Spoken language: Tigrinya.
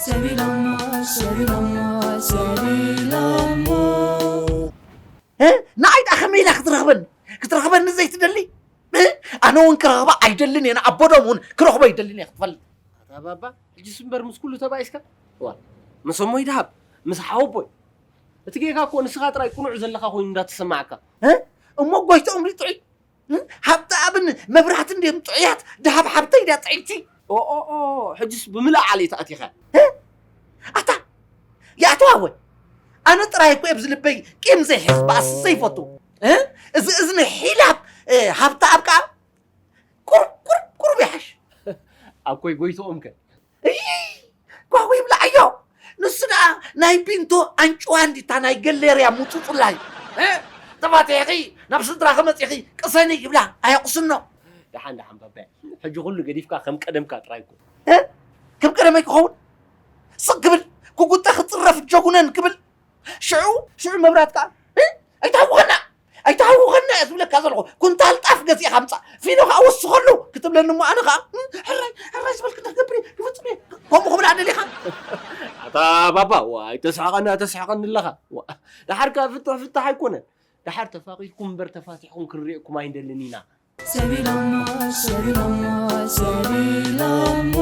ሰቢሎሞ፣ ሰቢሎሞ፣ ሰቢሎሞ። እ? ንዓይ ደኣ ከመይ ኢላ ክትረኽበኒ? ክትረኽበኒ ዘይትደሊ? እ? ኣነ እውን ክረኽባ ኣይደልን እየ፣ ንኣቦዶም እውን ክረኽቦ ኣይደልን እየ ክትፈልጥ። ኣታ ባባ፣ ሕጅስ እምበር ምስ ኩሉ ተባኢስካ? ዋ፣ ምስ እሞይ ደሃብ፣ ምስ ሓወቦይ። እቲ ጌጋ እኮ ንስኻ ጥራይ ቅኑዕ ዘለኻ ኮይኑ እንዳተሰማዓካ። እ? እሞ ጎይትኦም ርቱዒ? እ? ሃብተኣብን መብራህትን ድዮም ጥዑያት? ደሃብ ሓብተይ ድያ ጥዕይቲ? ኦ፣ ኦ፣ ኦ፣ ሕጅስ ብምልእ ዓሌት ኣቲኻ። እ? ኣታ፣ ይኣትዋ ወይ? ኣነ ጥራይ እኮ እየ ኣብዚ ልበይ ቂም ዘይሕዝ፣ ባእሲ ዘይፈቱ። እ? እዚ እዝኒ ሒላብ፣ እ፣ ሃብተኣብ ከኣ ቁርብ፣ ቁርብ፣ ቁርብ ይሓሽ። ኣኮይ ጎይትኦም ከ? እይ፣ ጓሁ ይብላዓዮ። ንሱ ደኣ ናይ ቢንቶ ኣንጭዋ እንዲታ ናይ ገሌርያ ሙጹጹላይ። እ? ተፋቲሕኺ ናብ ስድራኺ መጺኺ ቅሰኒ ይብላ፣ ኣየቕስኖ። ደሓን፣ ደሓን ባባይ። ሕጂ ኩሉ ገዲፍካ ከም ቀደምካ ጥራይ ኩን። እ? ከም ቀደመይ ክኸውን? ስቕ ክብል፣ ክጉጠ ክጽረፍ ጀጉነን ክብል። ሽዑ፣ ሽዑ መብራት ከኣ፣ እ? ኣይትሃውኸና! ኣይትሃውኸና እየ ዝብለካ ዘለኹ። ኩንታል ጣፍ ገዚእኻ ምጻእ። ፊኖ ከኣ ወስኸሉ ክትብለኒ እሞ ኣነ ከኣ፣ እ? ሕራይ፣ ሕራይ ዝበልክ እንታይ ክገብር እየ? ክፍጽም እየ። ከምኡ ክብላ ደሊኻ? ኣታ ባባ፣ ዋ፣ ኣይተስሕቐኒ፣ ኣይተስሕቐኒ ኣለኻ። ዋ፣ ደሓር ከኣ ፍትሕ ፍታሕ ኣይኮነን። ደሓር ተፋቒርኩም እምበር ተፋቲሕኩም ክንርእየኩም ኣይንደልን ኢና። ሰቢሎሞ፣ ሰቢሎሞ፣ ሰቢሎሞ።